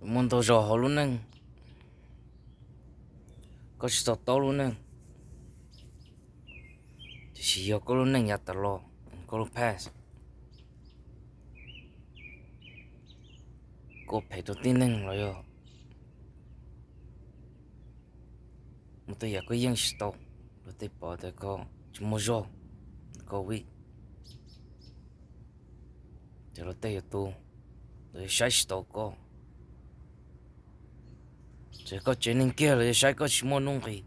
Muaj ntau zaus hauv lub neej koj tsis to taub lub neej, tiam sis yog koj lub neej yav tas los, koj lub past, koj phem rau tib neeg los yog muaj tej yam koj yeej tsis tau, luag tej pom tias koj tsis muaj zog, koj weak, ces luag tej yuav tu, lawv saib tsis taus koj. Txawm koj tsev neeg kiag los yog saib koj tsis muaj nuj nqis,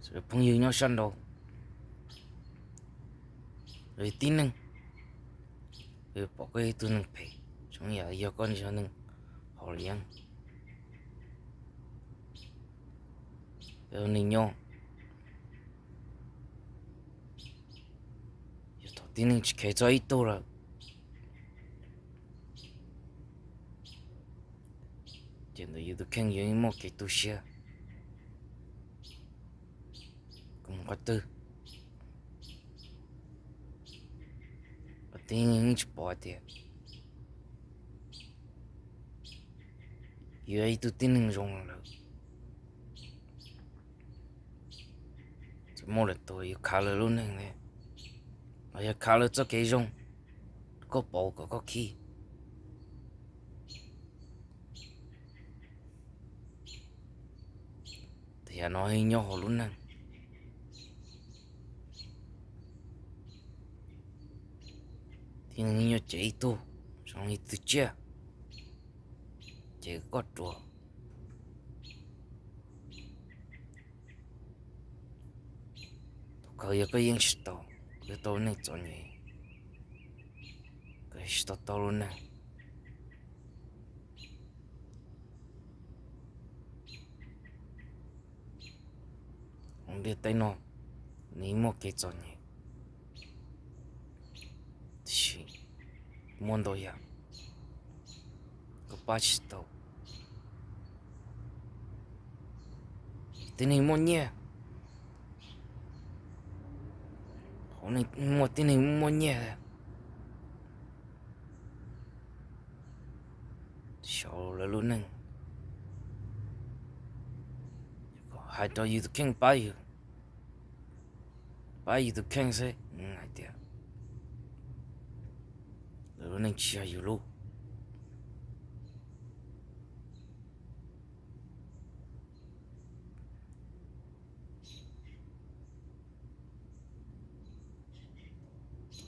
txawm phooj ywg nyob sab nraud los yog tib neeg, pom koj ib tug neeg phem, zoo yam yog koj yog neeg haus liab, yog neeg nyob. Yog thaum tib neeg tsis khev txog ib tug lawm, ces ntawm yus tus kheej yuav muaj kev tu siab. Koj mus qhov twg, tib neeg yeej tsis pom hais tias yus yog ib tug tib neeg zoo lawm. Txawm muaj lwm tus yuav khav lawv lub neej, los yog khav lawv txoj kev zoo, koj pauv kom koj khib. Tej yam no nyob hauv lub neej, tib neeg nyob cev ib tug, zoo li tus tsiaj, ces koj ruam. Tus kawg yog koj yeej tsis tau, koj tau lub neej txom nyem, koj tsis to taub lub neej. Hauv ntiaj teb no, nws muaj kev txom nyem, tiam sis muaj ntau yam koj pab tsis tau. Tib neeg muaj nyiaj, muaj tib neeg muaj nyiaj, xyaum lawv lub neej, hais rau yus tus kheej pab yus, pab yus tus kheej xwb hais tias lawv lub neej tsis yog yus lub.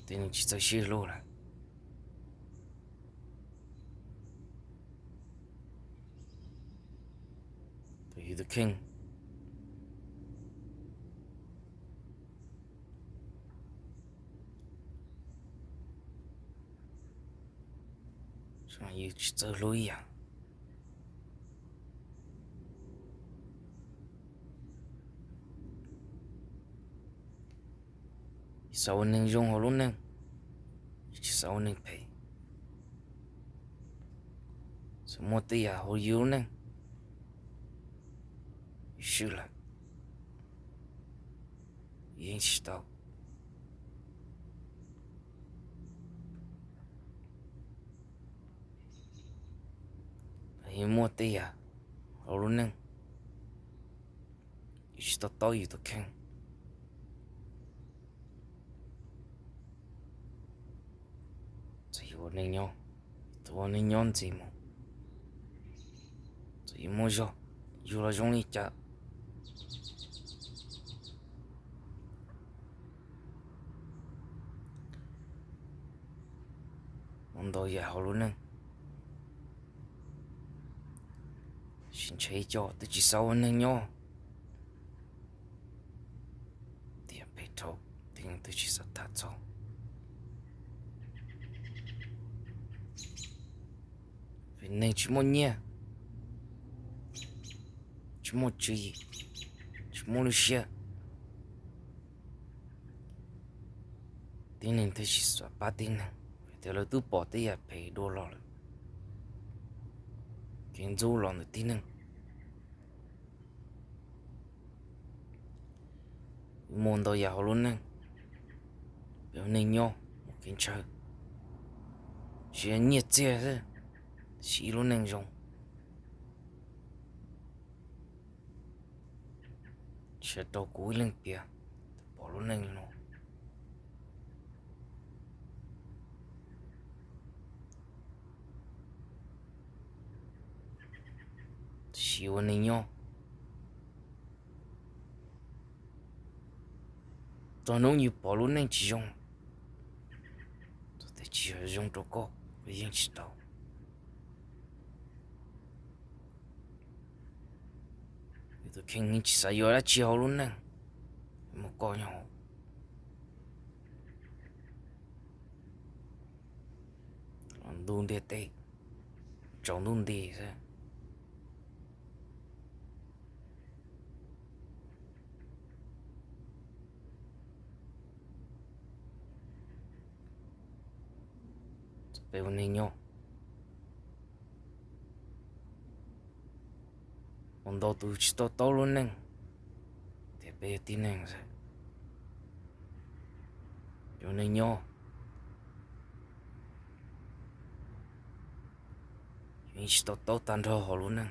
Tib neeg tsis txawj sib hlub lawm, yus tus kheej yus tsis txawj hlub ib yam. Xav ua neeg zoo hauv lub neej, tsis xav ua neeg phem. Txawm muaj tej yam hauv yus lub neej, yus swb lawm, yeej tsis tau. Yeej muaj tej yam hauv lub neej, yus tsis to taub yus tus kheej. Txawm yus ua neeg nyob, txawm ua neeg nyob ntxiv mus, txawm yus muaj zog, yus los zoo li cas, muaj ntau yam hauv lub neej, sim ntshe cov twb tsis xav ua neeg nyob, tiam phem dhau, twb tsis xav tham txog. Vim neeg tsis muaj nyiaj, tsis muaj tswv yim, tsis muaj lub siab, tib neeg thiaj tsis xav pab tib neeg, vim tias lawv twb pom tej yam phem dua los lawm, kev ntxub los ntawm tib neeg. Muaj ntau yam hauv lub neej, peb ua neeg nyob mus kev ntshaw, Tsis yog nyiaj txiag xwb, siv ib lub neej zoo. Tsis yog rau kuv ib leeg piav, pom lub neej no. Siv ua neej nyob. Txog hnub yus pom lub neej tsis zoo, txog tias tsis yog zoo rau koj, yeej tsis tau. Yus tus kheej yeej tsis xav yuav dab tsi hauv lub neej, muaj koj nyob hauv. Los ntuj ntiaj teb, tsaus ntuj nti xwb. Peb ua neej nyob, ua ntau tus tsis to taub lub neej, tias peb yog tib neeg xwb. Yus neej nyob, yus yeej tsis to taub tag nrho hauv lub neej.